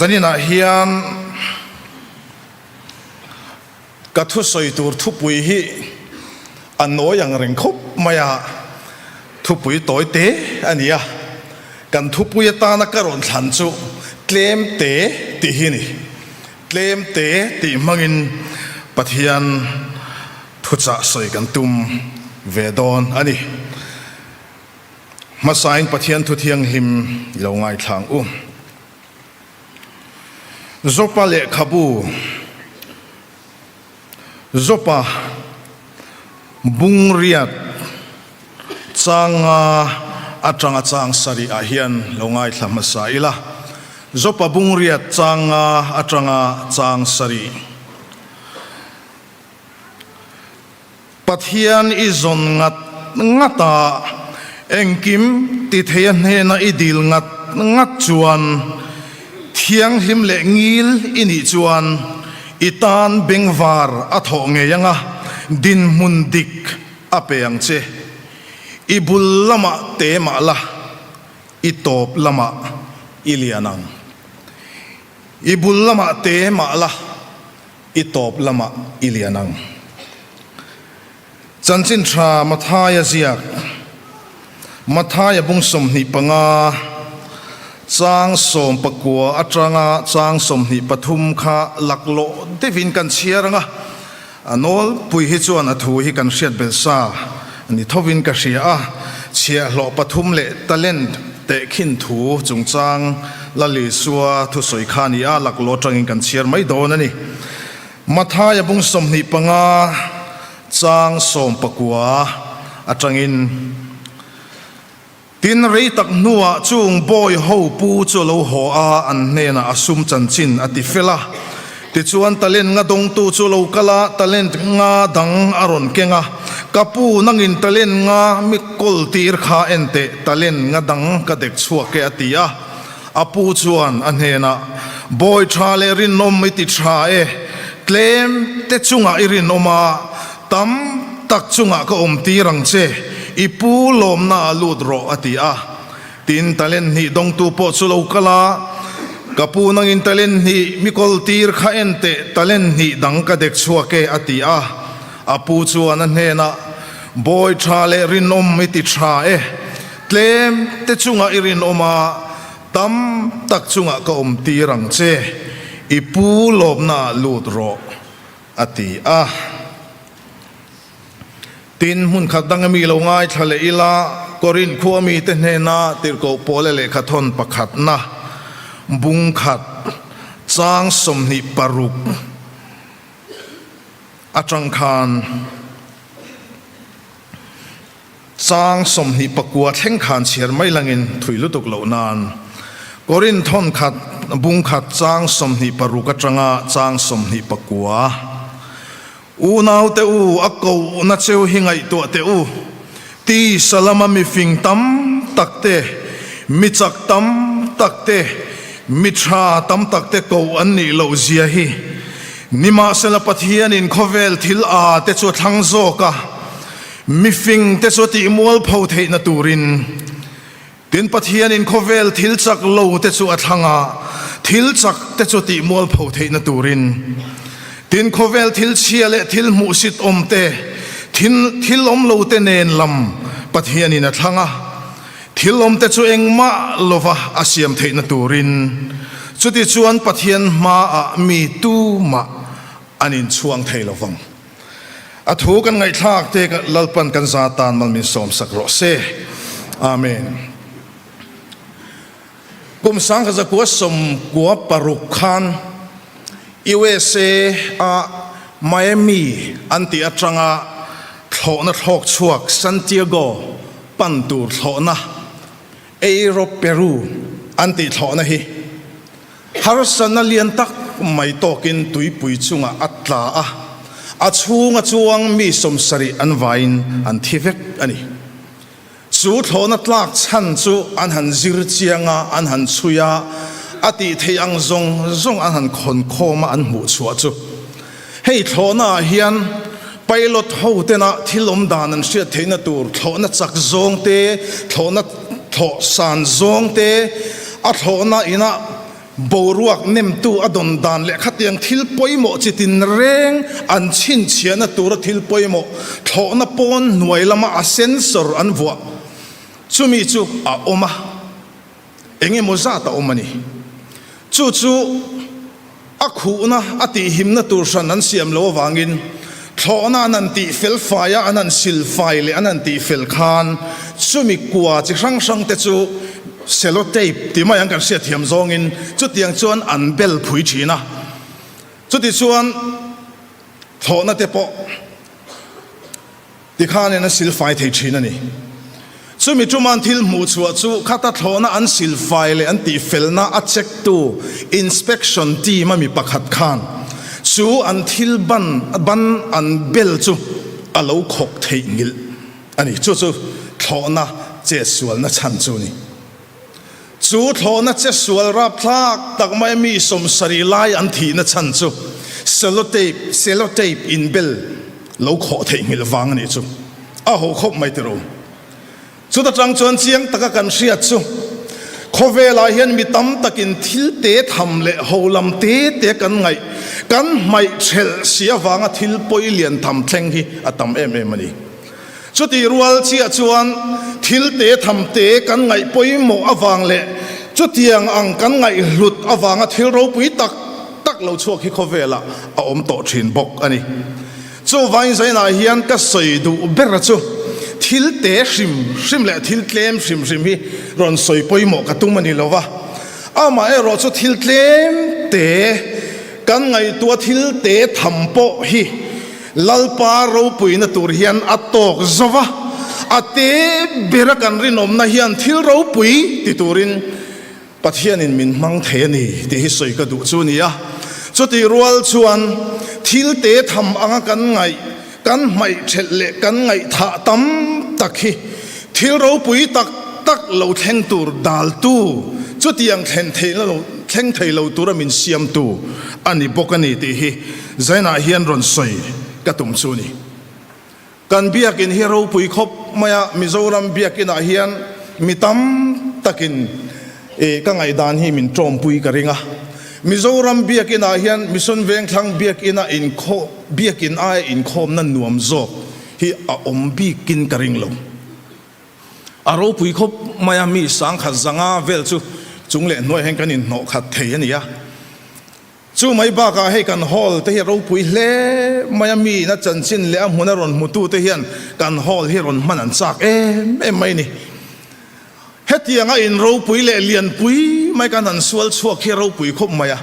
Zaninah hian ka thusawi tur thupui hi a nawi ang reng khawp mai a, thupui tawi te a ni a, kan thupui atana ka rawn thlan chu tlem te tih hi a ni. Tlem te tih hmangin Pathian thuchah sawi kan tum ve dawn a ni. Hmasain Pathian thu thianghlim i lo ngaithlang u. Jopa lehkhabu, Jopa bungriat changa atanga chang sarih ah hian lo ngaithla hmasa ila. Jopa bungriat changa atanga chang sarih. Pathian i zawn ngat ngat a, engkim ti thei a hnena i dil ngat ngat chuan, thianghlim leh ngil i nih chuan i tan bengvar a thawh ngei anga dinhmun dik a pe ang che. I bul lamah te mah la, i tawp lamah i lian ang. I bul lamah te mah la. I tawp lamah i lian ang. Chanchin tha Mathaia ziak, Mathaia bung 25, chang 19 atanga chang 23 kha laklawh deuhin kan chhiar ang a, a nawlpui hi chuan a thu hi kan hriat bel sa ni thovin ka hria a, chhiahhlawh pathum leh talent tehkhin thu chungchang Lal Isua thusawi kha a ni a, laklawh atangin kan chhiar mai dawn a ni. Mathaia bung 25 chang 19 atangin, Tin, rei tak hnuah chung bawi ho pu chu a lo haw a, an hnenah a sum chanchin a ti fel a. Tichuan talent nga dawngtu chu lo kal a, talent nga dang a rawn keng a, Ka pu, nangin talent nga mi kawl tir kha en teh, talent nga dang ka dek chhuak e a ti a. A pu chuan a hnenah, Bawi tha leh rinawm i ti tha e, tlem te chungah i rinawm a, tam tak chungah ka awm tir ang che, i pu lawmna ah lut rawh a ti a. Tin, talent hnih dawngtu pawh chu lo kal a, Ka pu nangin talent hnih mi kawl tir kha en teh, talent hnih dang ka dek chhuak e, a ti a. A pu chuan a hnenah, Bawi tha leh rinawm i ti tha e, tlem te chungah i rinawm a, tam tak chungah ka awm tir ang che, i pu lawmnaah lut rawh, a ti a. Tin, hmun khat dang ami lo ngaithla leh ila, Korinth khua mite hnena tirhkoh Paula lehkha thawn pakhatna, bung khat, chang 26 atang khan chang 29 thleng khan chhiar mai langin thui lutuk loh nan, Korinth thawn khat, bung khat, chang 26 atanga chang 29. Unaute u, a kohna cheu hi ngaihtuah teh u. Tisa lama mifing tam tak te, mi chak tam tak te, mi tha tam tak te koh an nih loh zia hi. Nimahsela Pathianin khawvel thil a te chu a thlang zawk a, mifing te chu a tihmualpho theihna turin. Tin, Pathianin khawvel thil chak lo te chu a thlang a, thil chak te chu tih mualpho theihna turin. Tin, khawvel thil chhia leh thil hmuhsit awm te, thil thil awm lo te nen lam Pathianin a thlang a, thil awm te chu engmah lova a siam theihna turin. Chutichuan Pathian hmaah mi tumah an inchhuang thei lo vang. A thu kan ngaihthlak te Lalpan kan za tan mal min sawm sak rawh se. Amen. Kum 1996 khan USA a Miami an tih atanga thlawhna thlawk chhuak Santiago pan tur thlawhna Aero Peru an tih thlawhna hi Harsatna lian tak mai tawkin tuipui chungah a tla a, a chhunga chuang mi 70 an vaiin an thi vek a ni. Chu thlawhna tlak chhan chu an han zir chiang a, an han chhui a, a tih theih ang zawng zawng an han khawn khawm a an hmuh chhuah chu. Hei thlawhna ah hian pilot ho tena thil awm dan an hriat theihna tur thlawhna chak zawng te, thlawhna thlawh san zawng te, a thlawhna ina Boruak nemtu a dawn dan leh khatiang thil pawimawh chi tinreng an chhinchhiahna tura thil pawimawh thlawhna pawn hnuai lama a sensor an vuah chumi chu a awm a, eng emaw zat a awm a ni. Chu chu a khuhna a tihhimna tur hran an siam lo avangin thlawhna an han tih fel fai a, an han sil fai leh an han tih fel khan chumi kua chi hrang hrang te chu cellotape ti mai ang kan hriatthiam zawngin chutiang chuan an bel phui thin a. Chutichuan thlawhna te pawh. Tikhanin a silfai thei thin a ni. Chumi ṭuma'n thil hmuh chhuah chu khata thlawhna an silfai leh an tihfelna a check-tu inspection team a mi pakhat khan chu an thil ban ban an bel chu a lo khawk theih ngilh a ni. Chu chu thlawhna chetsualna chhan chu a ni. Chu thlawhna che sual rapthlak tak mai mi 70 lai an thihna chhan chu cellotape, cellotape, inbel lo khawh theihnghilh vang a nih chu. A ho khawp mai tiro. Chuta tang chuan chiang taka kan hriat chu khawvelah hian mi tam takin thil te tham leh ho lam te te kan ngaih, kan hmaih thelh si avanga thil pawi lian tham thleng hi a tam em em a ni. Chutih rual chiah chuan thil te tham te kan ngaih pawimawh avang leh chutiang ang kan ngaihhlut avanga thil ropui tak tak lo chhuak hi khawvelah a awm tawh thin bawk a ni. Chuvangin zainah hian ka sawi duh ber chu thil te hrim hrim leh thil tlem hrim hrim hi rawn sawi pawimawh ka tum a ni lo va, amaherawh chu thil tlem te kan ngaihtuah thil te tham pawh hi Lalpa ropuina tur hian a tawk zo va, a te bera kan rinawmna hian thil ropui ti turin Pathianin min hmang thei a ni tih hi sawi ka duh chu a ni a. Chutih rual chuan thil te tham anga kan ngaih, kan hmaih thelh leh kan ngaihthah tam tak hi thil ropui tak tak lo thleng tur daltu, chutiang thlen theihna lo thleng thei lo tura min siamtu a ni bawk a ni tih hi Zainah hian rawn sawi ka tum chu ni. Kan biakin hi ropui khawp mai a, Mizoram biakinah hian mi tam takin ih ka ngaihdan hi min tawmpui ka ring a. Mizoram biakinah hian Mission Vengthlang biakina inkhawm biakin aia inkhawmna nuam zawk hi a awm bikin ka ring lo. A ropui khawp mai a, mi sangkhat zanga vel chu chung leh hnuaiah hian kan inhnawh khat thei a ni a. Chu mai bakah hei kan hall te hi a ropui hle mai a, mi ina chanchin leh a hmuna rawn hmutu te hian kan hall hi rawn hman an chak em em mai a ni. Hetianga in ropui leh lianpui mai kan han sual chhuak hi a ropui khawp mai a.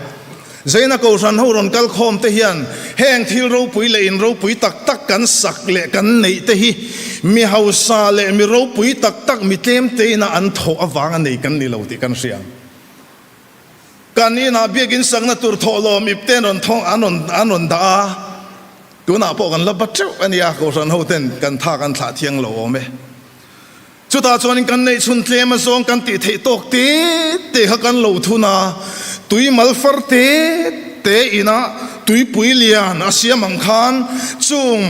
Zaina Kohhran ho rawn kal khawm te hian heng thil ropui leh in ropui tak tak kan sak leh kan neih te hi mi hausa leh mi ropui tak tak mi tlem te ina an thawh avanga nei kan ni lo tih kan hria. Kan inah biakin sakna tur thawhlawm ip ten rawn thawng an rawn an rawn dah a, tunah pawh kan la ba teuh a nia, Kohhran ho ten kan tha kan thlah thiang lo awm e. Chutah chuanin kan neih chhun tlem azawng kan tih theih tawk te te kha kan lo thun a, tui mal far te te inah tuipui lian a siam ang khan chung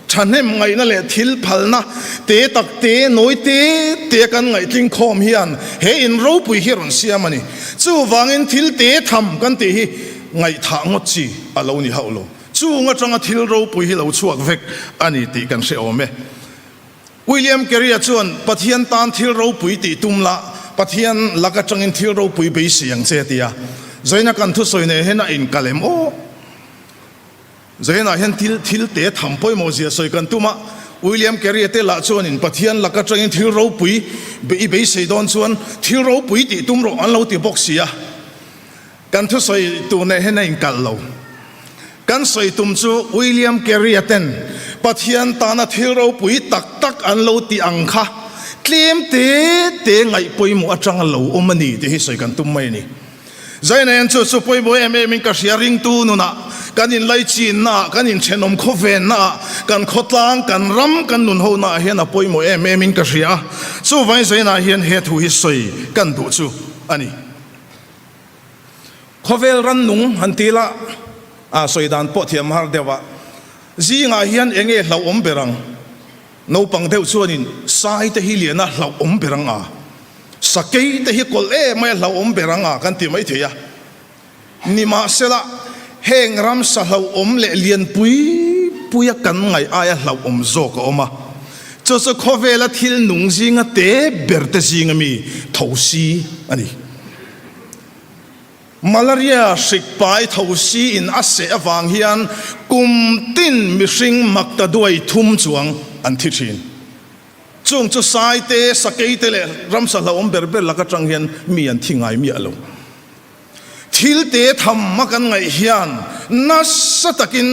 Thahnem ngaihna leh thil phalna te tak te, nawi te te kan ngaihtling khawm hian he in ropui hi a rawn siam a ni. Chuvangin thil te tham kan tih hi ngaihthah ngawt chi a lo ni hauh lo. Chung atanga thil ropui hi lo chhuak vek a ni tih kan hre awm e. William Carey-a chuan Pathian tan thil ropui tih tum la, Pathian lak atangin thil ropui beisei ang che a ti a. Zaina kan thusawi nen hian a inkalh em aw? Zainah hian thil thil te tham pawimawh zia sawi kan tum a, William Carey-a te lah chuanin Pathian lak atangin thil ropui i beisei dawn chuan thil ropui tih tum rawh an lo ti bawk si a. Kan thusawi tur nen hian a inkalh lo. Kan sawi tum chu William Carey-a ten Pathian tana thil ropui tak tak an lo tih ang kha tlem te te ngaih pawimawh atanga lo awm a ni tih hi sawi kan tum mai a ni. Zainaen chu chu pawimawh em em in ka hria ringtu nunah, kan inlaichinnaah, kan inthenawm khawvennaah, kan khawtlang, kan ram, kan nunhonaah hian a pawimawh em em in ka hria a. Chuvangin Zainah hian he thu hi sawi kan duh chu a ni. Khawvel rannung han ti la, a sawi dan pawh thiam har deuh a, zingah hian eng nge hlauhawm ber ang? Naupang deuh chuanin sai te hi lian a hlauhawm ber ang a, sakei te hi kawlh em mai a hlauhawm ber ang a kan ti maithei a. Nimahsela, heng ramsa hlauhawm leh lian pui puia kan ngaih aia hlauhawm zawk a awm a, chu chu khawvela thil nung zinga te ber te zinga mi thosi a ni. Malaria hrik pai thosi in a seh avang hian kum tin mihring makta duai thum chuang an thi thin. Chung chu sai te, sakei te leh ramsa hlauhawm ber ber lak atang hian mi an thi ngai miah lo. Thil te tham a kan ngaih hian nasa takin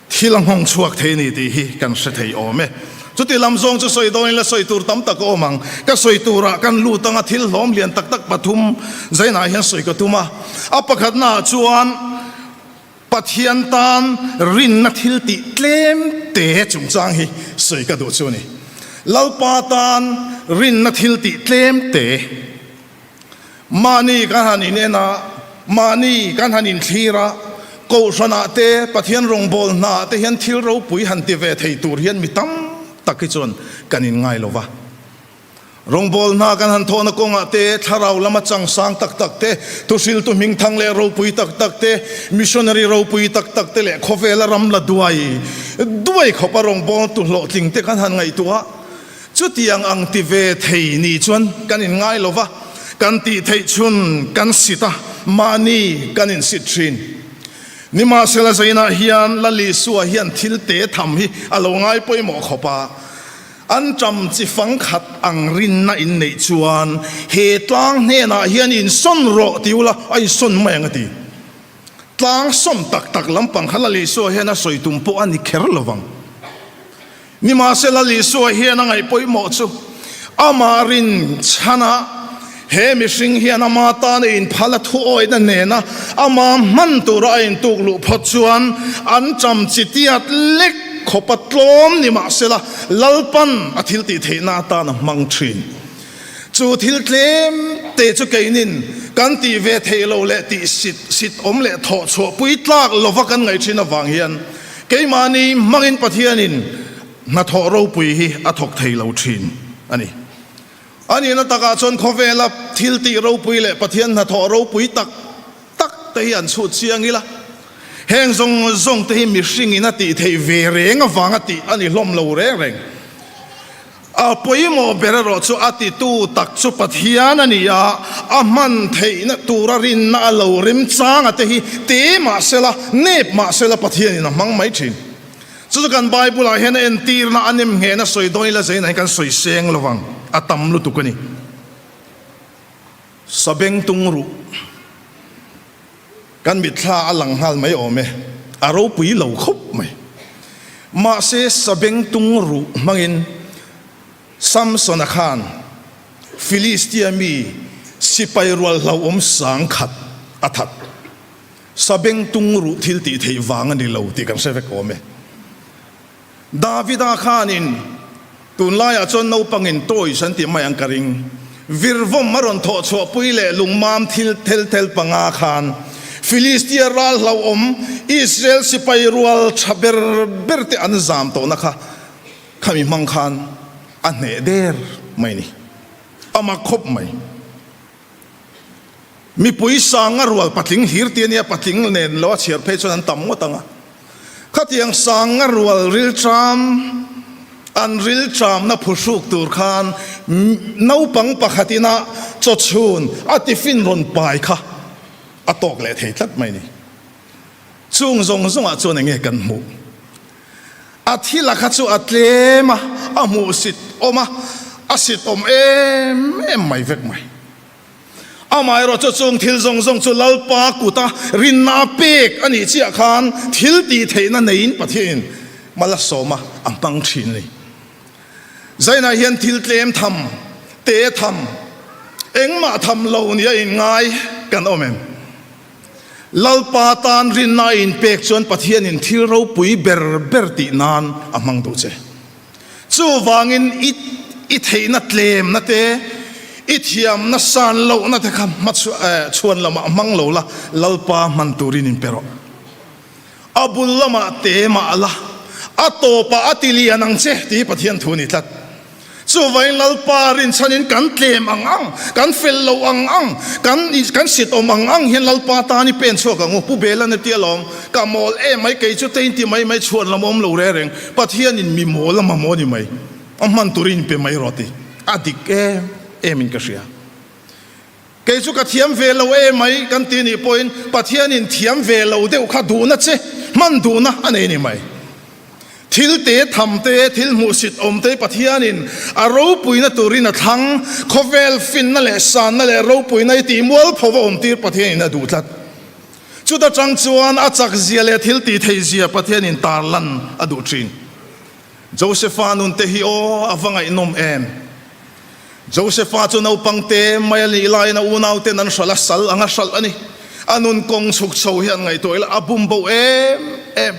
thil a nghawng chhuak thei a ni tih hi kan hre thei awm e. Chuti lam zawng chu sawi dawn ila sawi tur tam tak a awm ang. Ka sawi turah kan lut anga thil hlawm lian tak tak pathum zainah hian sawi ka tum a. A pakhatnaah chuan Pathian tan rinna thil tih tlem te chungchang hi sawi ka duh chu a ni. Lalpa tan rinna thil tih tlem te. Mahni kan han inen a, mahni kan han inthlir a, Kohhranah te, Pathian rawngbâwl hnaah te hian thil ropui han ti ve thei tur hian mi tam tak hi chuan kan inngai lo va. Rawngbâwl hna kan han thawhna kawngah te, thlarau lama changsâng tak tak te, thuhriltu hmingthang leh ropui tak tak te, missionary ropui tak tak te leh khawvela ram la duai duai khawpa rawngbâwltu hlawhtling te kan han ngaihtuah a. Chutiang ang ti ve thei ni chuan kan inngai lo va, kan tih theih chhun kan sit a, mahni kan insit thin. Nimahsela zainah hian Lal Isua hian thil te tham hi a lo ngai pawimawh khawp a, an ṭam chi fang khat ang rinna in neih chuan he tlang hnenah hian insawn rawh ti ula a insawn mai ang a ti. Tlang sawm tak tak lampang kha Lal Isua hian a sawi tum pawh a ni kher lo vang. Nimahsela Lal Isua hian a ngaih pawimawh chu amah rin chhanah he mihring hian ama tan a inphal a thuawihna nena ama hman tura a intuk luh phawt chuan an cham chi tiat lek khawp a tlawm nimahsela Lalpan a thil tih theihna atan a hmang thin. Chu thil tlem te chu keinin kan tih ve theih lo leh tih sit sit awm leh thawh chhuah pui tlak lova kan ngaih thin avang hian keimahni hmangin Pathianin hnathawh ropui hi a thawk thei lo thin a ni. A nihna takah chuan khawvela thil tih ropui leh Pathian hnathawh ropui tak tak te hi an chhut chiang ila, heng zawng zawng te hi mihringin a tih theih ve reng avanga tih a ni hlawm lo reng reng. A pawimawh ber erawh chu a titu tak chu Pathian a ni a, a hman theihna tura rinna a lo remchang a te hi te mah sela, nep mah sela Pathianin a hmang mai thin. Chu chu kan Bible-ah hian a entirna a nem nghehna sawi dawn ila zeinah hian kan sawi seng lo vang, a tam lutuk a ni. Sabeng tung ruh. Kan mitthla a lang nghal mai awm e, a ropui lo khawp mai. Mahse sabeng tung ruh hmangin Samsona khan Filistia mi sipai rual hlauhawm sang khat a that. Sabeng tung ruh thil tih theih vang a ni lo tih kan hre vek awm e. Davida khanin tunlaiah chuan naupangin toys an tih mai ang ka ring. Virvawm a rawn thawh chhuahpui leh lungmam thil thel thel panga khan Filistia ral hlauhawm Israel sipai rual tha ber ber te an zam tawhna kha khami hmang khan a hneh der mai ni. A mak khawp mai. Mipui sanga rual patling hlir ti a nia, patling nen lo a chhiar phei chuan an tam ngawt ang a. Khatiang sanga rual rilṭam, an rilṭamna phuhruk tur khan naupang pakhat ina chawchhun a tiffin rawn pai kha a tawk leh thei tlat mai ni. Chung zawng zawngah chuan enge kan hmuh? A thil a kha chu a tlem a, a hmuhsit awm a, a sit awm em em mai vek mai. Amaherawh chu chung thil zawng zawng chu Lalpa kuta rinna a pek a nih chiah khan thil tih theihna neiin Pathianin mal a sawm a, a hmang thin a ni. Zainah hian thil tlem tham, te tham, engmah tham lo nia inngai kan awm em? Lalpa tan rinna a inpek chuan Pathianin thil ropui ber ber tih nan a hmang duh che. Chuvangin i i theihna tlemna te, i thiamna san lohna te kha hma chhuan lamah hmang lo la, Lalpa hman turin inpe rawh. A bul lamah te mah la, a tawpah a ti lian ang che tih hi Pathian thu a ni tlat. Chuvangin Lalpa rinchhanin kan tlem ang ang, kan fel lo ang ang, kan kan sit awm ang ang hian Lalpa tan i pen chhuak ang u. Pu Belan a ti alawm, ka mawl em mai, kei chu te inti mai mai chhuan lam awm lo reng reng, Pathianin mi mawl a mamawh a ni mai, a hman turin inpe mai rawh ti. A dik em em in ka hria. Kei chu ka thiam ve lo e mai kan ti nih pawhin Pathianin thiam ve lo deuh kha duhna che hman duhna a nei ni mai. Thil te tham te, thil hmuhsit awm te Pathianin a ropuina turin a thlang, khawvel finna leh sanna leh ropuina i tih mualpho va awm tir Pathianin a duh tlat. Chuta tang chuan a chak zia leh thil tih theih zia Pathianin tarlan a duh thin. Josepha nun te hi aw a va ngaihnawm em! Josepha chu naupang te mai a nih laiin a unauten an hralh a, sal anga hralh a ni. A nun kawng chhuk chho hi an ngaihtuah ila a bum bo em em.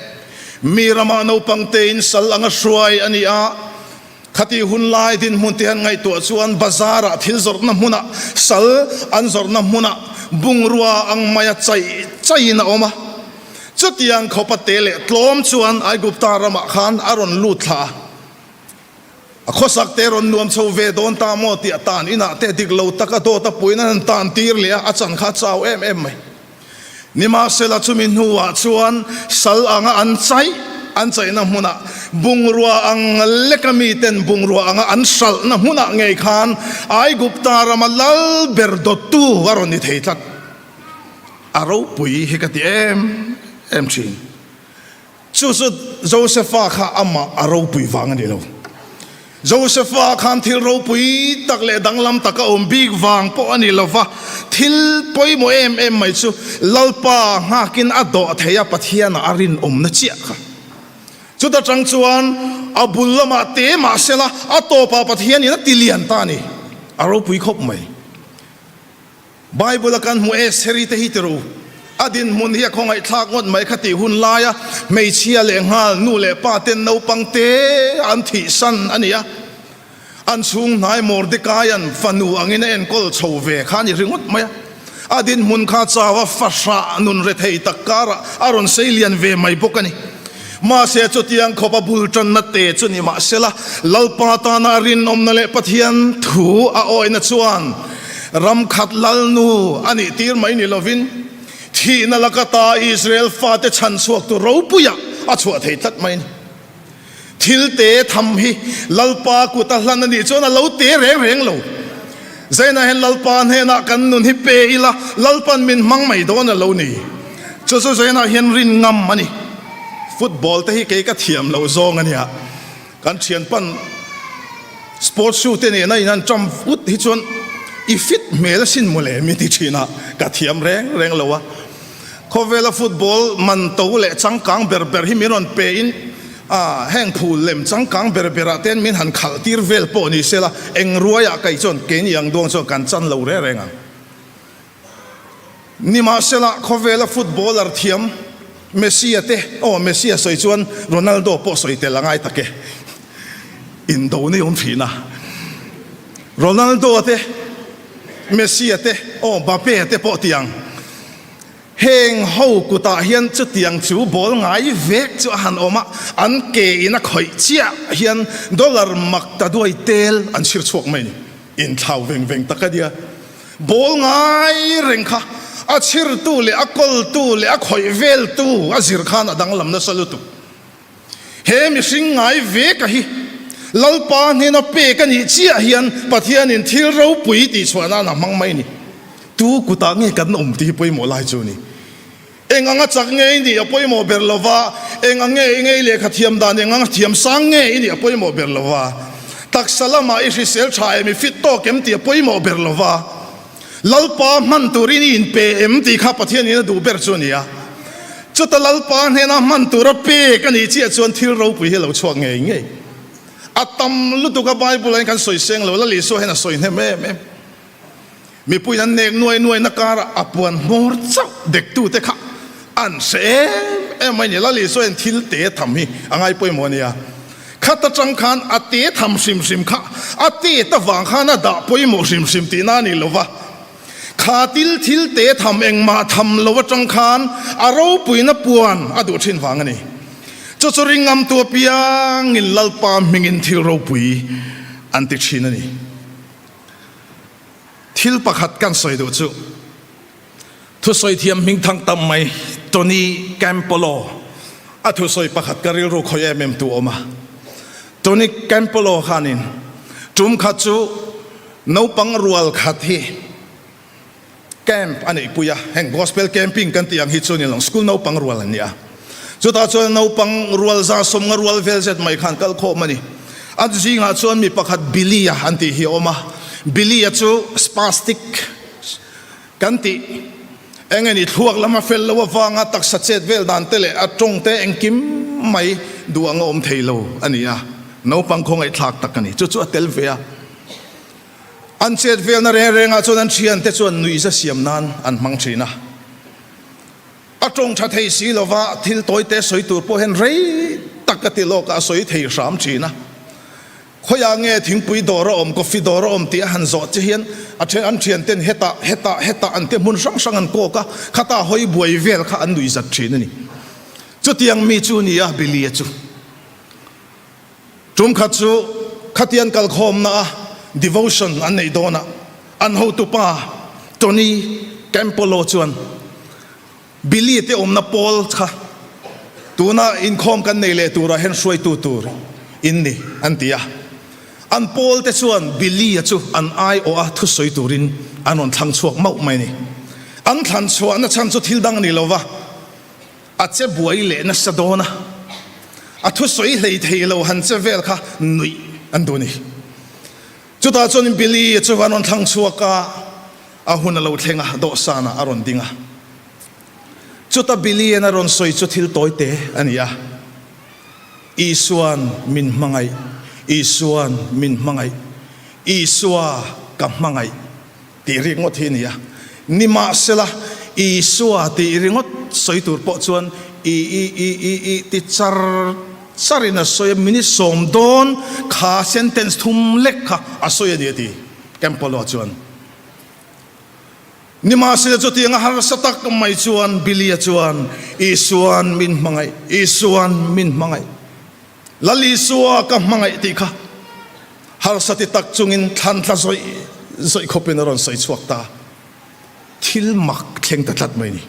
Mi ramah naupang tein sal anga hruai a ni a, khatih hun lai dinhmun te han ngaihtuah chuan bazar-ah thil zawrhna hmunah sal an zawrhna hmunah bungrua ang maia chaih chaihin a awm a. Chutiang khawpa te leh tlawm chuan Aigupta ramah khan a rawn lut thla a. A khawsak te rawn nuam chho ve dawn ta maw tih a tan inah te dik lo taka dawt a puiin an han tan tir leh a, a chan kha a chau em em mai. Nimahsela chumi hnuah chuan sal anga an chaih an chaihna hmunah bungrua ang leka miten bungrua anga an hralhna hmunah ngei khan Aigupta rama lal ber dawttu a rawn ni thei tlat. A ropui hi ka ti em em thin. Chu chu Josefa kha amah a ropui vang a ni lo. Josefa khan thil ropui tak leh danglam tak a awm bik vang pawh a ni lo va, thil pawimawh em em mai chu Lalpa nghakin a dawh thei a, Pathianah a rinawmna chiah kha. Chuta tang chuan a bul lamah te mah sela a tawpah Pathianin a ti lian ta a ni. A ropui khawp mai. Bible a kan hmu e, Seri te hi ti ru. A dinhmun hi a khawngaihthlak ngawt mai kha tih hun laia hmeichhia leh nghal nu leh pa ten naupang te an thihsan a ni a. An chhung hnai Mordecaian fanu angin a enkawl chho ve kha a ni ringawt mai a. A dinhmun kha chau a fahrah nun rethei tak karah a rawn sei lian ve mai bawk a ni. Mahse chutiang khawp a bul tanna te chu ni mahsela Lalpa tana a rinawmna leh Pathian thu a awihna chuan ram khat lalnu a nih tir mai ni lovin thihna laka ta Israel fate chhan chhuak tu ropuiah a chhuah thei tlat mai a ni. Thil te tham hi Lalpa kut a hlan a nih chuan a lo te reng reng lo. Zainah hian Lalpa hnenah kan nun hi pe ila Lalpan min hmang mai dawn a lo ni. Chu chu Zainah hian rin ngam a ni. Football te hi kei ka thiam loh zawng a nia. Kan thianpan sports shoe te nena in an ṭam ut hi chuan i fit hmel asin mawle min ti thin a, ka thiam reng reng lo a. Khawvela football man to leh changkang ber ber hi min rawn pe in heng phul lem changkang ber berah ten min han khalh tir vel pawh ni sela eng ruaiah kai chuan keini ang duang chuan kan chan lo reng reng ang. Nimahsela khawvela footballer thiam Messi-a te, aw Messi-a sawi chuan Ronaldo pawh sawi tel a ngai tak e, indo nei awm thin a, Ronaldo-a te, Messi-a te, aw Mbappe-a te pawh tiang. Heng ho kutah hian chutiang chu ball ngai vek chu a han awm a, an ke in a khawih chiah hian dollar mak ta duai tel an chhir chhuak mai a ni. Inthlau veng veng tak a nia. Ball ngai reng kha a chhirtu leh a kawltu leh a khawih veltu a zir khan a danglam nasa lutuk. He mihring ngai ve ka hi Lalpa hnena pek a nih chiah hian Pathianin thil ropui tih chhuah nan a hmang mai a ni. Tu kutah nge kan awm tih hi pawimawh lai chu a ni. Eng anga chak nge i nih a pawimawh ber lo va, eng ang nge i ngei lehkha thiam dan, eng anga thiam sang nge i nih a pawimawh ber lo va, taksa lamah i hrisel tha em, i fit tawk em tih a pawimawh ber lo va, Lalpa hman turin i inpe em tih kha Pathianin a duh ber chu a ni a. Chuta Lalpa hnena hman tura pek a nih chiah chuan thil ropui hi a lo chhuak ngei ngei. A tam lutuk a Bible-ah hian kan sawi seng lo, Lal Isua hian a sawi hnem em em. Mipuiin an nek nuai nuaina karah a puan hmawr chauh dektute kha an hre em em mai ni. Lal Isua hian thil te tham hi a ngai pawimawh a nia. Khat atang khan a te tham hrim hrim kha a tet avang khan a dah pawimawh hrim hrim tihna a ni lo va. Kha til thil te tham engmah tham lo atang khan a ropuina puan a duh thin vang a ni. Chu chu ringamtu apiangin Lalpa hmingin thil ropui. an ti thin a ni. Thil pakhat kan sawi duh chu thusawi thiam hmingthang tam mai Tony Campolo a thusawi pakhat ka rilru khawi em em tu a awm a. Tony Campolo khanin tum khat chu naupang rual khat hi Camp a neihpui a, heng Gospel Camping kan tih ang hi chu ni lo, school naupang rual an ni a. Chutah chuan naupang rual za sawmnga rual vel zet mai khan kal khawm a ni. A zingah chuan mi pakhat Billy-a an tih hi a awm a, Billy-a chu spastic kan tih eng nge ni thluak lama fel lo avanga taksa chet vel dan te leh a tawng te engkim mai duh anga awm thei lo a ni a, naupang khawngaihthlak tak a ni. Chu chu a tel ve a. An chet velna reng rengah chuan an thiante chuan nuihza siam nan an hmang thin a. A tawng tha thei si lova thil tawite sawi tur pawh hian rei tak a ti lawk a, a sawi thei hram thin a. Khawiah nge thingpui dawr a awm, coffee dawr a awm tih a han zawh che hian a then an thianten hetah, hetah, hetah an ti hmun hrang hrang an kawk a, khata hawi buai vel kha an nuihzat thin a ni. Chutiang mi chu ni a Billy-a chu. Tum khat chu khatian kalkhawmna a devotion an neih dawnah an hotupa Tony Campolo chuan Billy te awmna pawl kha tuna inkhawm kan nei leh turah hian hruaitu tur in ni an ti a. An pawl te chuan Billy-a chu an aiawh a thusawi turin an rawn thlang chhuak mauh mai a ni. An thlan chhuahna chhan chu thil dang a ni lova. A che buai leh nasa dawn a, a thusawi hlei thei lo han che vel kha nuih an duh a ni. Chutah chuan Billy chu an rawn thlang chhuak a, a hun a lo thleng a, dawhsanah a rawn ding a. Chuta Billy-an a rawn sawi chu thil tawi te a ni a, Isua'n min hmangaih, Isua'n min hmangaih, Isua ka hmangaih. Tih ringawt hi a ni a. Nimahsela, Isua tih ringawt sawi tur pawh chuan i i i i i ti char charin a sawi a, minute sawm dawn kha sentence thum lek kha a sawi a ni a ti Campolo chuan. Nimahsela chutianga harsa tak mai chuan Billy-a chuan Isua'n min hmangaih, Isua'n min hmangaih. Lal Isua ka hmangaih tih kha harsa ti tak chungin thlan tla zawih zawih khawpin a rawn sawi chhuak ta. Thil mak thleng ta tlat mai ni.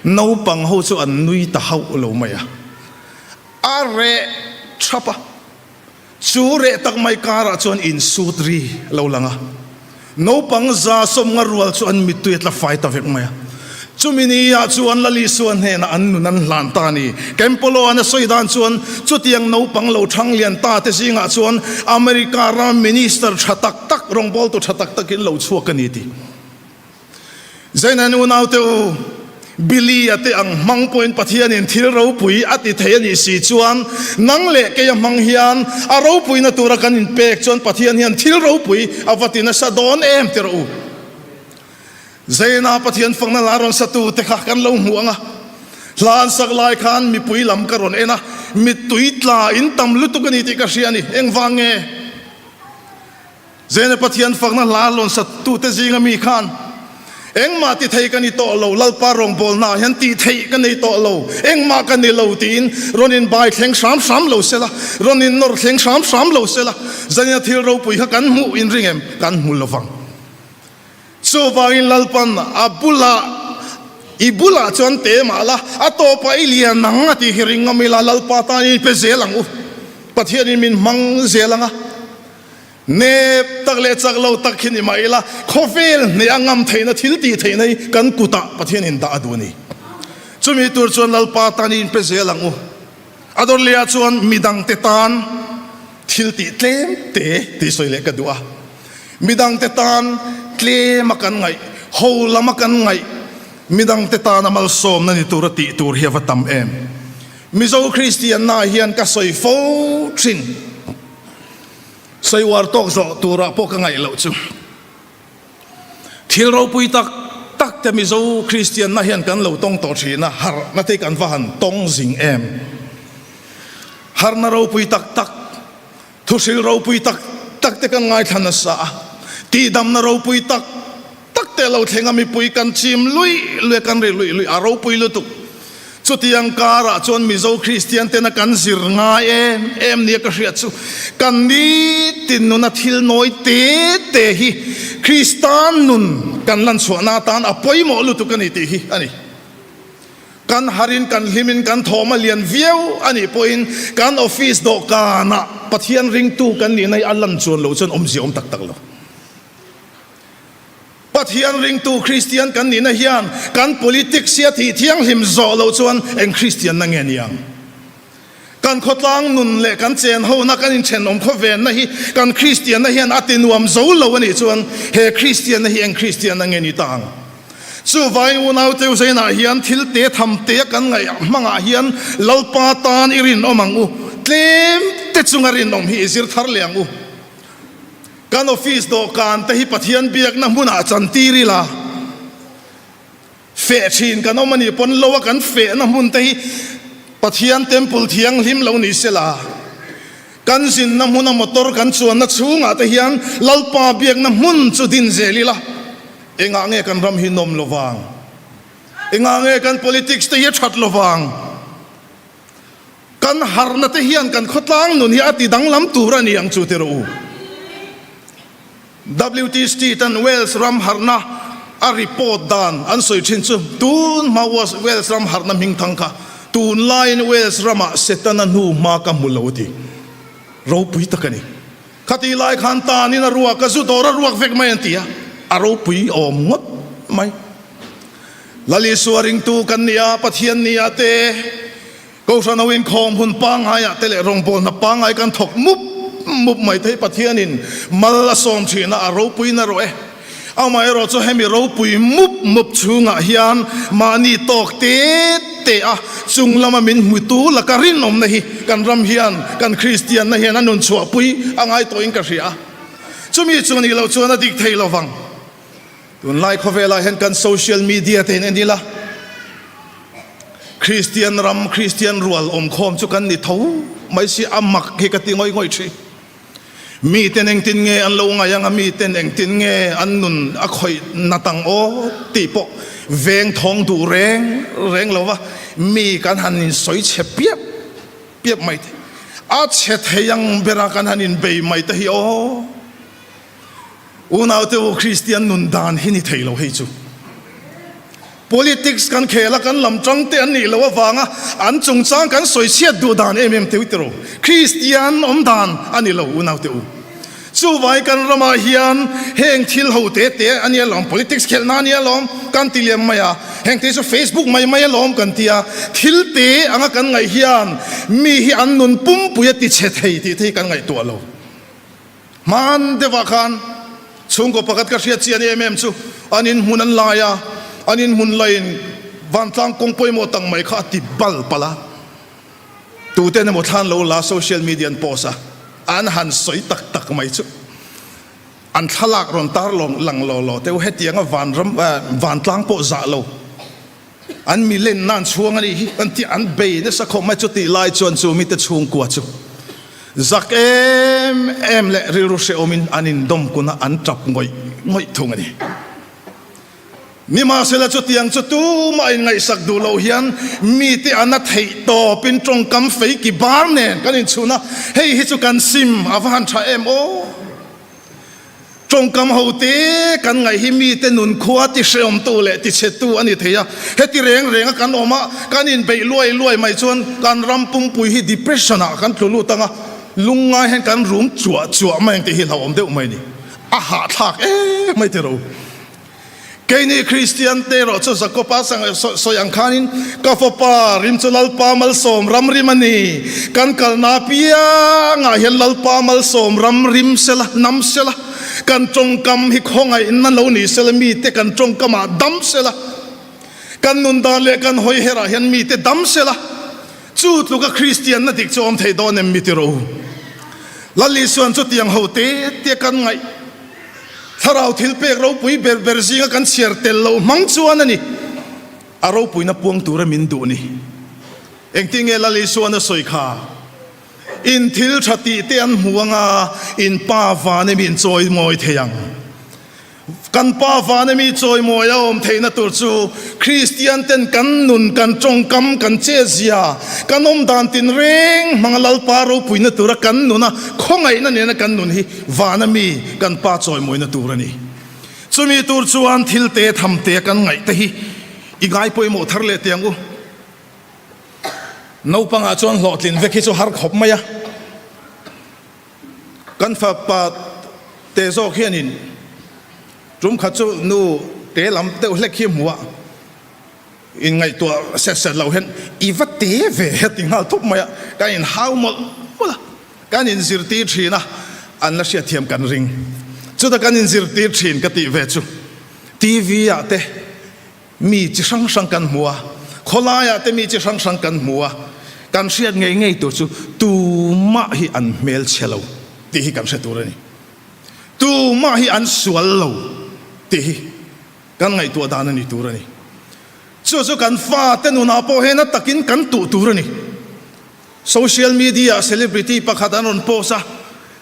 Naupang ho chu an nui ta hauh lo mai a. A reh thap a. Chu reh tak mai karah chuan insut ri lo lang a. Naupang 150 rual chu an mittui a tla fai ta vek mai a. Chumi ni ah chuan Lal Isua hnenah an nun an hlan ta a ni. Campolo-a'n a sawi dan chuan chutiang naupang lo thang lian ta te zingah chuan America ram minister tha tak tak, rawngbawltu tha tak takin lo chhuak a ni tih. Zaina unaute u, Billy-a te ang hmang pawhin Pathianin thil ropui a ti thei a nih si chuan nang leh keia hmang hian a ropuina tura kan inpek chuan Pathian hian thil ropui a va ti nasa dawn em ti rawh u. Zaina Pathian fakna la rawn satu te kha kan lo hmu ang a, hla an sak lai khan mipui lam ka rawn en a, mittui tla in tam lutuk a ni tih ka hria a ni. Engvang nge? Zena Pathian fakna hla lawnsatute zinga mi khan, Engmah ti thei ka ni tawh lo, Lalpa rawngbawlnaah hian tih theih ka nei tawh lo, engmah ka ni lo tiin rawn inbai thleng hram hram lo sela, rawn innawr thleng hram hram lo sela, zanina thil ropui kha kan hmuh inring em? Kan hmu lovang. Chuvangin Lalpan a bulah, I bulah chuan te mah la, a tawpah i lian ang a tih hi ring ngam ila, Lalpa tan i pe zel ang u. Pathianin min hmang zel ang a. Nep tak leh chak lo tak hi ni mah ila, khawvel hneh a ngam theihna thil tih theihna hi kan kutah Pathianin dah a duh a ni. Chumi tur chuan Lalpa tan i inpe zel ang u. A dawr lehah chuan midangte tan thil tih tlem te tih sawi leh ka duh a. Midangte tan tlema kan ngaih, ho lama kan ngaih, midangte tana malsawmna ni tura tih tur hi a va tam em. Mizo Kristianna hian ka sawi fo thin. Sawi uar tawk zawh turah pawh ka ngaih loh chu. Thil ropui tak tak te Mizo Kristianna hian kan lo tawng tawh thin a, harhna te kan va han tawng zing em. Harhna ropui tak tak, thuhril ropui tak tak te kan ngaithla nasa a, tihdamna ropui tak tak te lo thleng a mipui kan chim luih luih a, kan ri luih luih a, ropui lutuk. Chutiang karah chuan Mizo Kristian tena kan zir ngai em em nia ka hriat chu kan nitin nuna thil nawi te te hi Kristan nun kan lan chhuahna atan a pawimawh lutuk a ni tih hi a ni. Kan harin kan hlimin kan thawm a lian viau a nih pawhin kan office dawhkanah Pathian ringtu kan nihna hi a lan chuan loh chuan awmzia awm tak tak lo. Pathian ringtu Kristian kan nihna hian kan politics hi a thih thianghlim zawh loh chuan eng Kristianna nge ni ang? Kan khawtlang nun leh kan chen hona kan inthenawm khawvenna hi kan Kristianna hian a ti nuam zo lo a nih chuan he Kristianna hi eng Kristianna nge ni ta ang? Chuvangin unaute Uzainah hian thil te tham te a kan ngaih hmangah hian Lalpa tan i rinawm ang u, tlem te chunga rinawm hi i zir thar leh ang u. Kan office dawhkan te hi Pathian biakna hmunah chantir ila, feh thin kan awm a nih pawn lo a kan fehna hmun te hi Pathian temple thianghlim lo ni sela, kan zinna hmuna motor kan chuanna chhungah te hian Lalpa biakna hmun chu din zel ila, engah nge kan ram hi nawm lovang? Engah nge kan politics te hi a that lovang? Kan harhna te hian kan khawtlang nun hi a ti danglam tur a ni ang chu ti rawh u. WT Street-a'n Wales ram harhna a report dan an sawi thin chu tun hma Wales ram harhna hmingthang kha tunlaiin Wales ramah Setana hnu hma ka hmu lo a ti. Ropui tak a ni. Khatih lai khan tanin a ruak a zu dawr a ruak vek mai an ti a, a ropui awm ngawt mai. Lal Isua ringtu kan ni a, Pathian ni a te, Kohhran ho inkhawm hun pangaiah te leh rawngbawlna pangai kan thawk mup mup mai thei Pathianin mal a sawm thin a, a ropui na rawh e. Amaherawh chu hemi ropui mup mup chhungah hian mahni tawk te te a chung lama min hmutu laka rinawmna hi kan ram hian kan Kristianna hian a nun chhuahpui a ngai tawhin ka hria a. Chumi chu nih loh chuan a dik thei lovang. Tunlai khawvelah hian kan social media te in en ila, Kristian ram, Kristian rual awmkhawm chu kan ni tho mai si, a mak hi ka ti ngawih ngawih thin. Miten engtin nge an lo ngaih ang a, miten engtin nge an nun a khawih nat ang aw tih pawh veng thawng duh reng reng lo va, mi kan han insawi chhe piap piap mai te, a chhe thei ang bera kan han inbei mai te hi aw. Unaute u Kristian nun dan hi ni thei lo hei chu. Politics kan khel a kan lam tang te an nih loh avanga an chungchang kan sawi chhiat duh dan em em teu tiraw. Kristian awm dan a ni lo unaute u. Chuvai kan ramah hian heng thil ho te te a nia lawm, politics khelh na a nia lawm kan ti liam mai a, heng te chu Facebook mai mai alawm kan ti a, thil te anga kan ngaih hian mi hi an nun pumpui a ti chhe thei tih te hi kan ngaihtuah lo. Hman deuhah khan chhungkaw pakhat ka hriat chian em em chu an inhmun an lai a, an inhmun laiin vantlang kawng pawimawh tak mai kha a ti bal palh a. Tuten emaw thlan lo la social media an post a, an han sawi tak tak mai chu an thlalak rawn tar lang law law teu hetianga vanram vantlang pawh zah lo. An mi lenna an chhuang a nih hi an tih an bei nasa khawp mai. Chutih lai chuan chu mite chhungkua chu zak em em leh rilru hrehawmin an indawm kun a, an tap ngawih ngawih thung a ni. Nimahsela chutiang chu tumah inngaihsak duh loh hian mite an a theih tawpin tawngkam fei ki bar nen kan inchhun a, hei hi chu kan sim a va han tha em aw! Tawngkam ho te kan ngaih hi mite nun khua ti hreawmtu leh ti chhetu a ni thei a. Heti reng renga kan awm a, kan inbeih luai luai mai chuan kan ram pumpui hi depression ah kan tlu lut ang a, lungngai hian kan rum chuah chuah mai ang tih hi hlauhawm deuh mai a ni. A hahthlak em mai tiraw. Keini Kristian te erawh chu Jakoba sawi ang khanin, Ka fapa, rim chu Lalpa malsawm ram rim a ni. Kan kalna apiangah hian Lalpa malsawm ram rim sela, nam sela. Kan tawngkam hi khawngaihna lo ni sela, mite kan tawngkamah dam sela. Kan nun dan leh kan hawi herah hian mite dam sela. Chu tluka Kristianna dik chu awm thei dawn em mi ti rawh u. Lal Isuan chutiang ho te te kan ngaih. Thlarau thilpek ropui ber ber zinga kan chhiar tel loh hmang chuan a ni. A ropuina puang tura min duh ni. Engtin nge Lal Isuan a sawi kha? In thil tha tih te an hmu anga in Pa van em in chawi mawi thei ang. Kan Pa vana mi chawimawi a awm theihna tur chu Kristian ten kan nun, kan tawngkam, kan chetzia, kan awm dan tinreng hmanga Lalpa ropuina tura kan nuna khawngaihna nena kan nun hi vana mi kan Pa chawimawina tur a ni. Chumi tur chuan thil te tham te kan ngaih te hi i ngai pawimawh thar leh teh ang u. Naupangah chuan hlawhtlin vek hi chu har khawp mai a. Kan fapa te zawk hianin tum khat chu nu te lam deuh hlek hi hmuh a, inngaihtuah set set lo hian i va te ve a ti nghal thup mai a, kan inhau mawlh mawlh a, kan inzirtir thin a, an la hriatthiam kan ring. Chuta kan inzirtir thin ka tih ve chu TV ah te Mi chi hrang hrang kan hmu a, khawlaiah te mi chi hrang hrang kan hmu a, kan hriat ngei ngei tur chu tumah hi an hmelchhe lo tih hi kan hre tur a ni. Tumah hi an sual lo tih hi kan ngaihtuah dan a ni tur a ni. Chu chu kan fate nunah pawh hian a takin kan tuh tur a ni. Social media ah celebrity pakhat an rawn post a,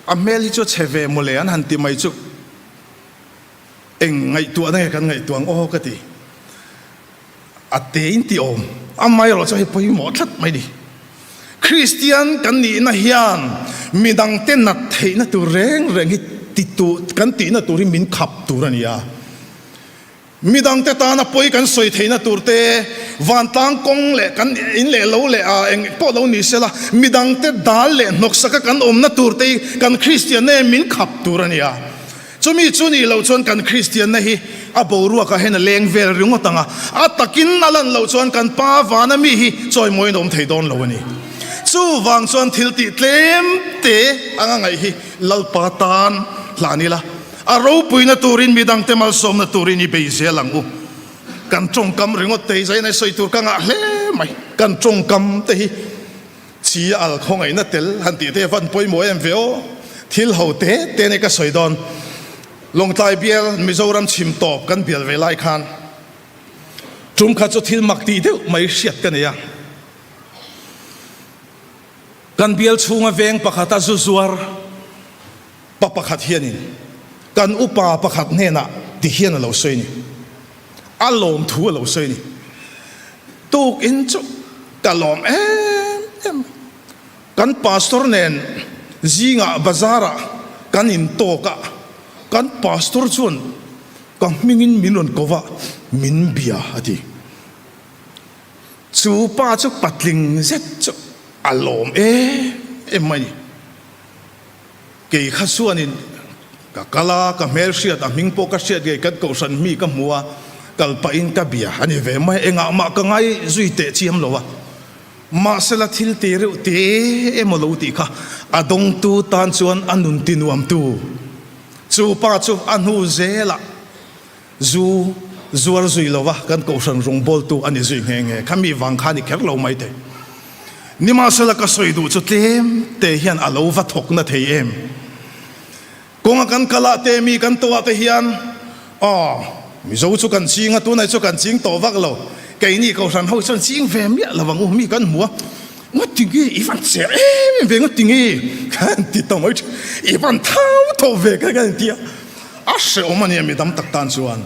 a hmel hi chu a chhe ve mawle an han ti mai chu. Eng ngaihtuahna nge kan ngaihtuah ang aw ka ti. A te in ti awm. Amaherawh chu hei pawimawh tlat mai ni. Kristian kan nihna hian midangte nat theihna tur reng reng hi ti tur kan tihna tur hi min khap tur a ni a. Midangte tana pawi kan sawi theihna tur te, vantlang kawng leh kan in leh lo leh a eng pawh lo ni sela, midangte dal leh hnawksaka kan awmna tur te hi kan Kristianna hian min khap tur a ni a. Chumi chu nih loh chuan kan Kristianna hi a boruakah hian a leng vel ringawt ang a, a takin a lan loh chuan kan Pa vana mi hi chawimawiin a awm thei dawn lo a ni. Chuvang chuan thil tih tlem te anga ngaih hi Lalpa tan hlan ila, a ropuina turin midangte malsawmna turin i bei zel ang u. Kan tawngkam ringawt te hi zainai sawi tur ka ngah hle mai. Kan tawngkam te hi. Chi al khawngaihna tel han tih te van pawimawh em ve aw. Thil ho te te nei ka sawi dawn. Lawngtlai bial Mizoram chhim tawp kan bial ve lai khan tum khat chu thil mak tih deuh mai hriat ka nei a. Kan bial chhunga veng pakhata zu zuar pa pakhat hianin kan upa pakhat hnenah ti hian a lo sawi ni. A lawm thu a lo sawi ni. Tukin chu ka lawm em em. Kan pastor nen zingah bazar ah kan intawk a, kan pastor chuan ka hmingin min rawn ko va, min bia a ti. Chu pa chu patling zet chu a lawm em em mai ni. Kei kha chuanin ka kal a, ka hmelhriat a hming pawh ka hriat ngei kan kohhran mi ka hmu a, kal pahin ka bia a ni ve mai, engah mah ka ngai zui teh chiam lo a, mahsela thil ti reuh te emaw lo tih kha a dawngtu tan chuan a nun ti nuamtu chu pa chu a hnu zelah Zu zuar zui lova kan kohhran rawngbawltu a ni zui nghe nghe. Khami vang kha a ni kher lo mai thei. Nimahsela ka sawi duh chu tlem te hian a lo va thawk na thei em. Kawnga kan kal ah te mi kan tawh ah te hian aw Mizo chu kan ching a tunah chu kan ching tawh vak lo. Keini kohhran ho chuan ching ve miah lo ang u mi kan hmu a. Ngawt tinge i van cher em em ve ngawt tinge kan ti ta mai thin. I van thau tawh ve ka kan ti a. A hrehawm a nia mi dam tak tan chuan.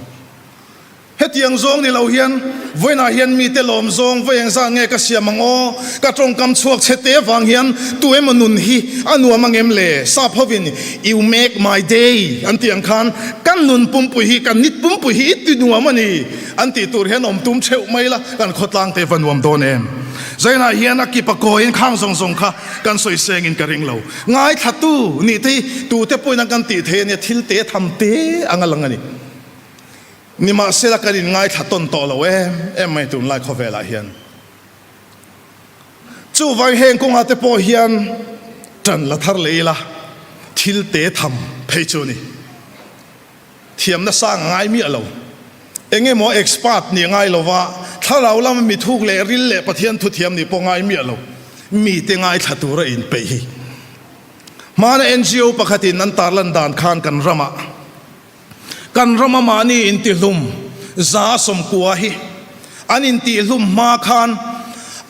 Hetiang zawng ni lo hian vawiinah hian mite lawm zawng vawi engzat nge ka siam ang aw? Ka tawngkam chhuak chhe te avang hian tu emaw nun hi a nuam ang em le? Sap hovin You make my day an tih ang khan kan nun pumpui hi, kan nit pumpui hi i ti nuam a ni an tih tur hian awm tum theuh mai la, kan khawtlang te va nuam dawn em? Zainah hian a kip a kawiin khang zawng zawng kha kan sawi sengin ka ring lo. Ngaithlatu nih te hi tute pawhin an kan tih thei a nia, thil te tham te ang a lang a ni. Nimahsela kan in ngaithla tawn tawh lo em em mai tunlai khawvelah hian. Chuvang heng kawngah te pawh hian tan la thar leh ila, thil te tham phei chu a ni. Thiamna sang a ngai miah lo. Eng emaw expert nih a ngai lo va, thlarau lama mi thuk leh ril leh Pathian thuthiam nih pawh ngai miah lo. Mite ngaithla tura inpeih hi. Hmana NGO pakhatin an tarlan dan khan kan ramah kan rama mahni intihlum 190 hi an intihlum hma khan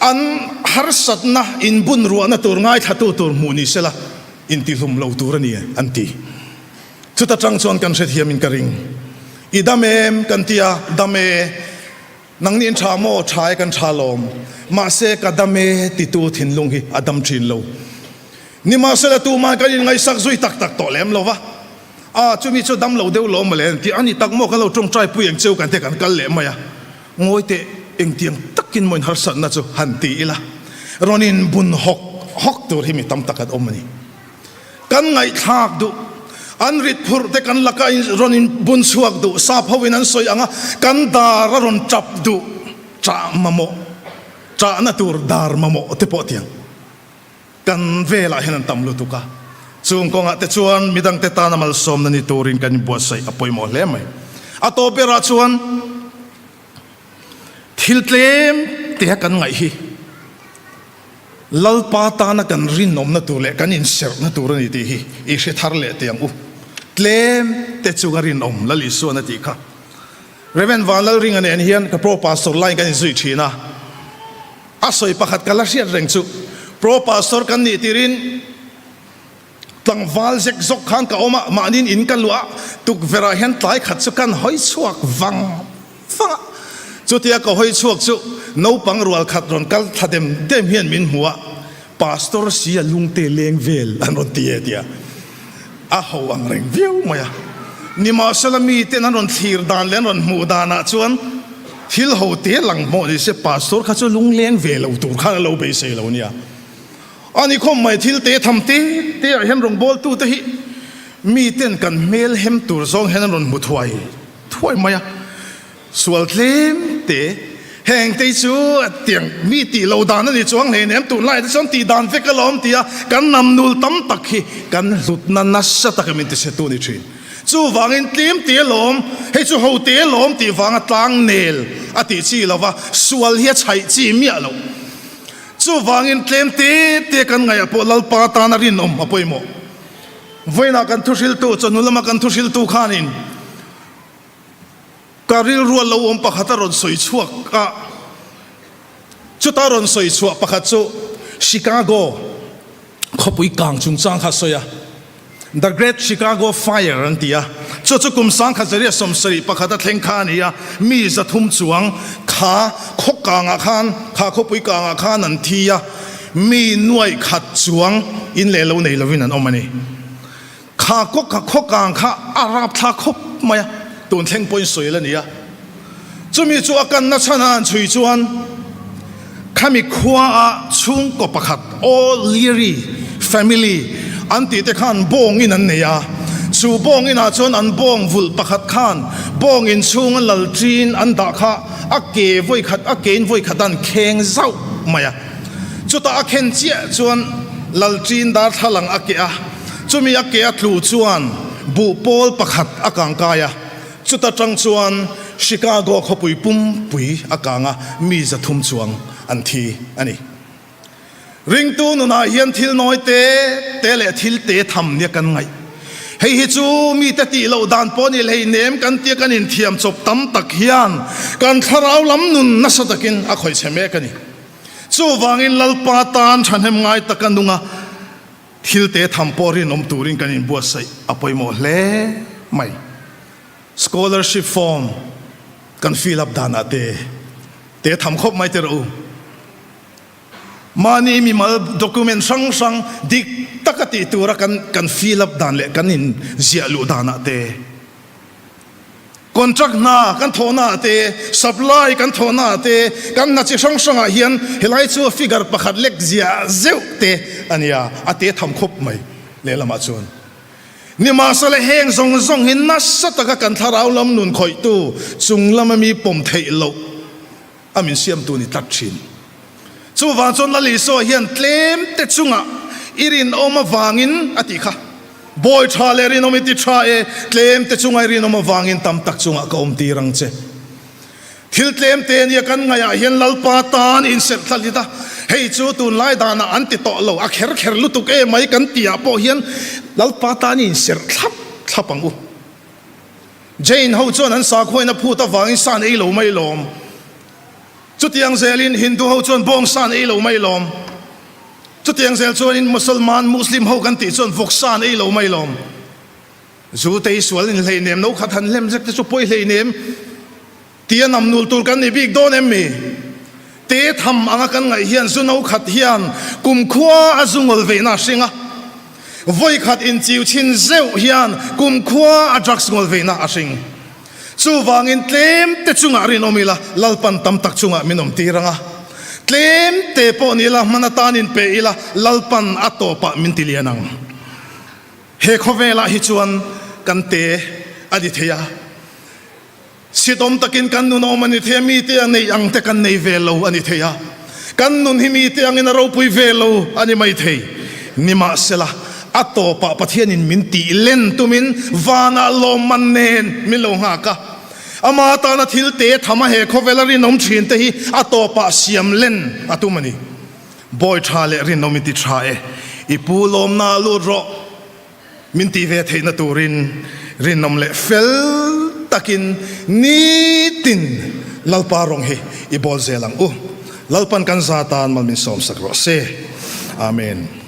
an harsatna inbunruahna tur ngaithlatu tur hmuh ni sela intihlum lo tur a ni an ti. Chuta tang chuan kan hrethiamin ka ring. I dam em? Kan ti a, Dam e. Nangni in tha maw? Tha e kan tha lawm. Mahse ka dam e titu thinlung hi a dam thin lo. Nimahsela tuman kan inngaihsak zui tak tak tawh lem lo va. A, chumi chu dam lo deuh lawm mawle an ti. A ni tak maw ka lo tawngtai pui ang cheu kan te kan kal leh mai a. Ngawi teh engtiang takin maw in harsatna chu han ti ila. Rawn in bun hawk hawk tur hi mi tam tak an awm a ni. Kan ngaihthlak duh, an rit phurh te kan laka in rawn in bun chhuak duh, sap ho in an sawi ang a, kan dar a rawn tap duh, chah mamawh, chahna tur dar mamawh te pawh tiang kan velah hian an tam lutuk a. Chung kawngah te chuan midangte tana malsawmna ni turin kan inbuatsaih a pawimawh hle mai. A tawp berah chuan thil tlem te a kan ngaih hi Lalpa tana kan rinawmna tur leh kan inserhna tur a ni tih hi i hre thar leh teh ang u. Tlem te chunga rinawm Lal Isuan a tih kha. Rev. Vanlalringa nen hian ka Pro Pastor laiin kan inzui thin a. A sawi pakhat ka la hriat reng chu Pro Pastor kan nih tirin Tlangval zek zawk khan ka awm a, mahniin in ka luah a, tukverh ah hian tlai khat chu kan hawi chhuak vang vang a. Chutia ka hawi chhuak chu naupang rual khat rawn kal thla dem dem hian min hmu a, Pastor sia lungte leng vel an rawn ti e tia a ho ang reng viau mai a. Nimahsela miten an rawn thlir dan leh an rawn hmuh danah chuan thil ho te lang hmawh ni se Pastor kha chu lungleng ve lo tur khan a lo beisei lo nia. A ni khawm mai thil te tham te te ah hian rawngbawltu te hi mi ten kan hmel hem tur zawng hian an rawn hmu thuai thuai mai a, sual tlem te heng te chu tiang mi tih lo dan a ni chuang hle nem tunlai te chuan tih dan vek alawm tia kan nam nul tam tak hi kan hlutna nasa taka min ti chhe tu ni thin. Chuvangin tlem te alawm, hei chu ho te alawm tih vanga tlang nel a tih chi lova sual hi a chhaih chi miah loh. Chuvangin tlem te te kan ngaihah pawh Lalpa tana rinawm a pawimawh. Vawiinah kan thuhriltu, chawhnu lama kan thuhriltu khanin ka rilru a lo awm pakhat a rawn sawi chhuak a, chuta rawn sawi chhuah pakhat chu Chicago khawpui kang chungchang kha a sawi a. The Great Chicago Fire an ti a, chu chu kum 1971 a thleng kha a ni a, mi 300 chuang kha khaw kangah khan, kha khawpui kangah khan an thi a, mi nuaih khat chuang in leh lo nei lovin an awm a ni. Kha khaw kang kha a rapthlak khawp mai a, tun thleng pawhin sawi la ni a. Chumi chu a kanna chhan a an chhui chuan khami khuaah chhungkaw pakhat O'Leary family an tih te khan bawng in an nei a, chu bawng inah chuan an bawng vulh pakhat khan bawng in chhunga lal ṭin an dah kha a ke vawi khat a ke in vawi khat an kheng zauh mai a, chutah a khen chiah chuan lal ṭin darthlalang a keh a, chumi a ke a tlu chuan buhpawl pakhat a kangkai a. Chuta tang chuan Chicago khawpui pumpui a kang a, mi 300 chuang an thi a ni. Ringtu nunah hian thil nawi te te leh thil te tham nia kan ngaih. Hei hi chu mite tih loh dan pawh ni hleinem kan tia kan inthiam chawp tam tak hian kan thlarau lam nun nasa takin a khawih chhe mek a ni. Chuvangin Lalpa tan thahnem ngai taka nunga Thil te tham pawh rinawm turin kan inbuatsaih a pawimawh hle mai. Scholarship form kan fill up danah te te tham khawp mai teh rawh u. Mahni mimal document hrang hrang dik taka tih tura kan kan fill up dan leh kan inziah luh danah te. Contract hna kan thawhna ah te, supply kan thawhna ah te, kan hna chi hrang hrang ah hian helai chu figure pakhat lek ziah zeuh te a nia, a te tham khawp mai lehlamah chuan. Nimahsela heng zawng zawng hi nasa taka kan thlarau lam nun khawihtu chung lama mi pawm theih loh a min siamtu ni tlat thin. Chuvang chuan Lal Isua hian tlem te chungah i rinawm avangin a tih kha. Bawi tha leh rinawm i ti tha e, tlem te chunga i rinawm avangin tam tak chungah ka awm tir ang che. Thil tlem te nia kan ngaihah hian Lalpa tan inserh thla hlit a, hei chu tunlai danah an ti tawh lo, a kher kher lutuk e mai kan tihah pawh hian Lalpa tan i inserh thlap thlap ang u. Jain ho chuan an sakhuain a phut avangin sa an ei lo mai lawm. Chutiang zelin Hindu ho chuan bawngsa an ei lo mai lawm. Chutiang zel chuanin Musalman, Muslim ho kan tih chuan vawksa an ei lo mai lawm. Zu te hi sual in hleinem, no khat han hlem zek te chu pawi hleinem tia namnul tur kan ni bik dawn em mi? Te tham anga kan ngaih hian zu no khat hian kumkhua a zu ngawl veihna a hring a, vawi khat inchiu chhin zeuh hian kumkhua a drugs ngawl veihna a hring. Chuvangin tlem te chungah rinawm ila, Lalpan tam tak chungah min awm tir ang a. Tlem te pawh ni ila, hman atan inpe ila, Lalpan a tawpah min ti lian ang. He khawvelah hi chuan kan te a ni thei a, sitawm takin kan nun a awm a ni thei a, mite a neih ang te kan nei ve lo a ni thei a, kan nun hi mite angin a ropui ve lo a ni mai thei. Nimahsela, a tawpah Pathianin min tih len tumin vanah lawmman nen min lo nghak a, ama tana thil te tham a he khawvela rinawm thin te hi a tawpah siam len a tum a ni. Bawi tha leh rinawm i ti tha e, i pu lawmna lut rawh. Min tih ve theihna turin rinawm leh fel takin nitin Lalpa rawng hi i bawl zel ang u. Lalpan kan za tan mal min sawmsak rawh se. Amen.